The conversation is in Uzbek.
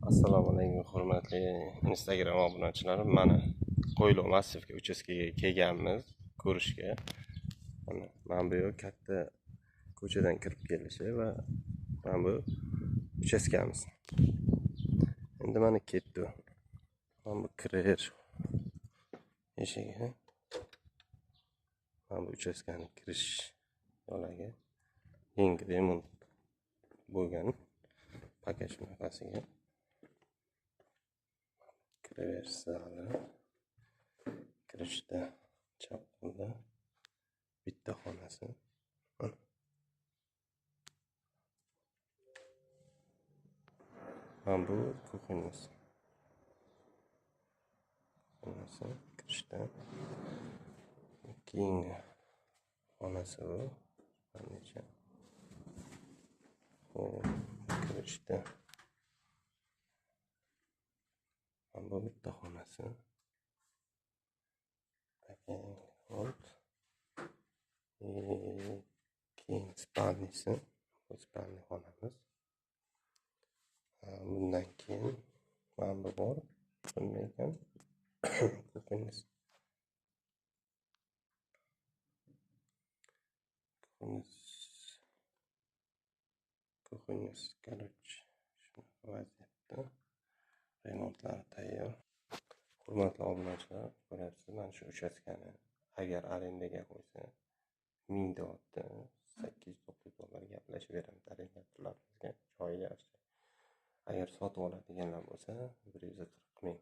Assalomu alaykum, hurmatli Instagram obunachilarim. Mana Qo'ylov massivga, uchastkaga kelganmiz ko'rishga. Mana bu yer katta ko'chadan kirib kelishi va mana bu uchastkamiz. Endi mana ketdi. Mana bu kirish eshigi. Mana bu uchastkaning kirish yo'lagi yangi remont bo'lgan. Paket shunaqasiga. Kiraverish zali. Kirishda chap qo'lda bitta xonasi. Mana bu kuxnyasi. Xonasi kirishda. Keyingi xonasi bu. Necha? Xo'p, kirishda. Mana bu bitta xonasi. Keyin spalnisi, bu spalni xonamiz. Bundan keyin mana bu bor, bundan keyin kuxnyasi. Kuxnyasi, короче, shunaqa vaziyatda. Remontlari tayyor. Hurmatli obunachilar, ko'ryapsiz, mana shu uchastkani agar arendaga qo'ysa 1000 deyapti, $809 gaplashib beramiz arendatorlarimizga, joyi yaxshi. Agar sotib oladiganlar bo'lsa 140 ming.